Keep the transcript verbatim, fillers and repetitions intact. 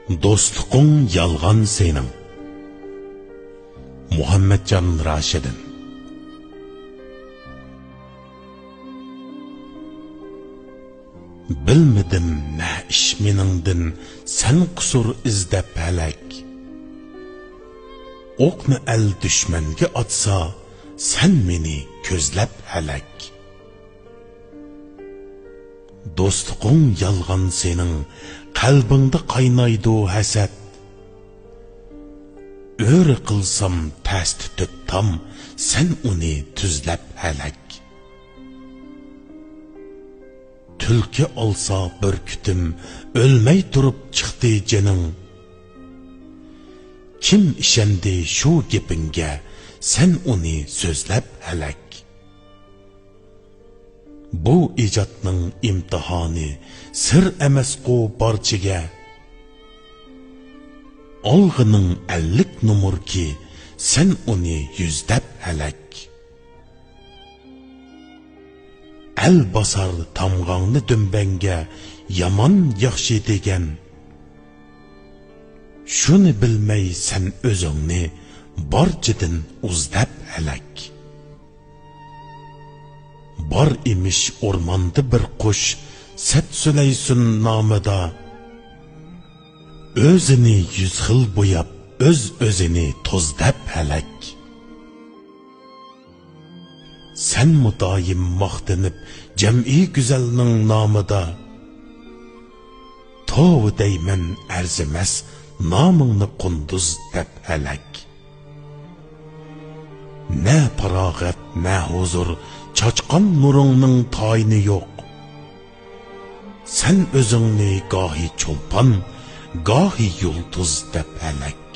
دوستلۇقۇڭ يالغان سېنىڭ. مۇھەممەتجان راشىدىن. بىلمىدىم نە ئىش مېنىڭدىن، سەن قۇسۇر ئىزدەپ ھەلەك. ئوقنى ئەل دۈشمەنگە ئاتسا، سەن مېنى كۆزلەپ ھەلەك. دوستلۇقۇڭ يالغان سېنىڭ، قەلبىڭدە قاينايدۇ ھەسەت. ئۆرە قىلسام تەستە تۆت تام، سەن ئۇنى تۈزلەپ ھەلەك. تۈلكە ئالسا بۈركۈتۈم، ئۆلمەي تۇرۇپ چىقتى جېنىڭ. كىم ئىشەندى شۇ گېپىڭگە، سەن ئۇنى سۆزلەپ ھەلەك. بۇ ئىجادنىڭ ئىمتىھانى سىر ئەمەسقۇ بارچىگە. ئالغىنىڭ ئەللىك نومۇركى، سەن ئۇنى يۈزدەپ ھەلەك. ئەل باسار تامغاڭنى دۈمبەڭگە، يامان ياخشى دېگەن. شۇنى بىلمەي سەن ئۆزۈڭنى بارچىدىن ئۇزدەپ ھەلەك. بار ئىمىش ئورماندا بىر قۇش، سەت سۈلەيسۇن نامىدا. ئۆزىنى يۈز خىل بوياپ، ئۆز-ئۆزىنى توزدەپ ھەلەك. سەن مۇدايىم ماختىنىپ، جەمئىي گۈزەلنىڭ نامىدا. توۋا دەيمەن ئەرزىمەس، نامىڭنى قۇندۇز دەپ ھەلەك. نە پاراغەت، نە ھۇزۇر، چاچقان نۇرۇڭنىڭ تايىنى يوق. سەن ئۆزۈڭنى گاھى چولپان، گاھى يۇلتۇز دەپ ھەلەك.